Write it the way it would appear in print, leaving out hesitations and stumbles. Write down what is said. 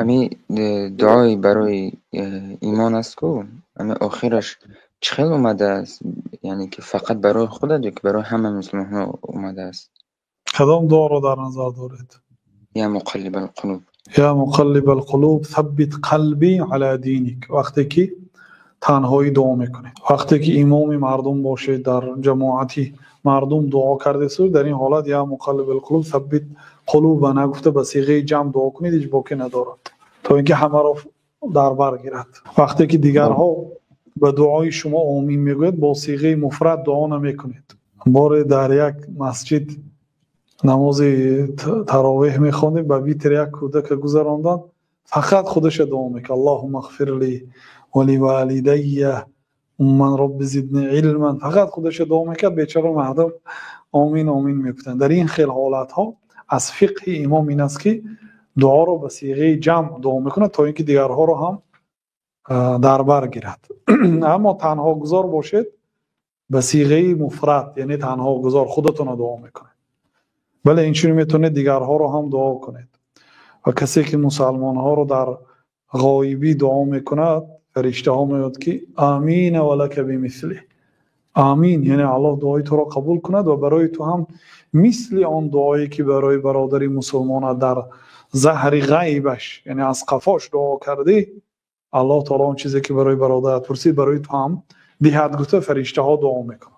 Ами дуои барои имон аст ку, ами охираш чӣ хел омадааст? Яъне ки фақат барои худат ё ки барои ҳама мусулмонҳо омадааст? Кадом дуоро дар назар доред? Я муқаллибал қулуб. Я муқаллибал қулуб саббит қалбӣ ала диник. Вақте ки танҳоӣ дуо мекунед, вақте ки имоми мардум бошед, дар ҷамоати мардум дуо кардед, дар ин ҳолат я муқаллибал қулуб саббит қулубана гуфта ба сиғаи ҷамъ дуо кунед, ҳеҷ боке надорад, то инки ҳамаро дар бар гирад. Вақте ки дигарҳо ба дуои шумо омин мегӯяд, бо сиғаи муфрад дуо намекунед. Боре дар як масҷид намози таровеҳ мехондем, ба витр як кӯдака гузаронданд, фақат худаша дуо мекард: Аллоҳумма ғфир ли ва ли валидайя ман робби зидни илман. Фақат худаша дуо мекард, бечора мардум омин омин мегуфтанд. Дар ин хел ҳолатҳо аз фиқҳи имом ин аст, ки дуоро ба сиғаи ҷамъ дуо мекунад, то ин ки дигарҳоро ҳам дар бар гирад. Аммо танҳогузор бошед, ба сиғаи муфрад, яъне танҳогузор худатонро дуо мекунед. Бале, инчунин метавонед дигарҳоро ҳам дуо кунед. Ва касе ки мусалмонҳоро дар ғоибӣ дуо мекунад, фариштаҳо мегӯяд, ки амин ва лака бимислих. Амин, яъне Аллоҳ дуои туро қабул кунад ва барои ту ҳам мисли он дуое ки барои бародари мусулмонат дар заҳри ғайбаш, яъне аз қафош дуо кардӣ, Аллоҳ таоло он чизе ки барои бародарат пурсид, барои ту ҳам диҳад, гуфта фариштаҳо дуо мекунанд.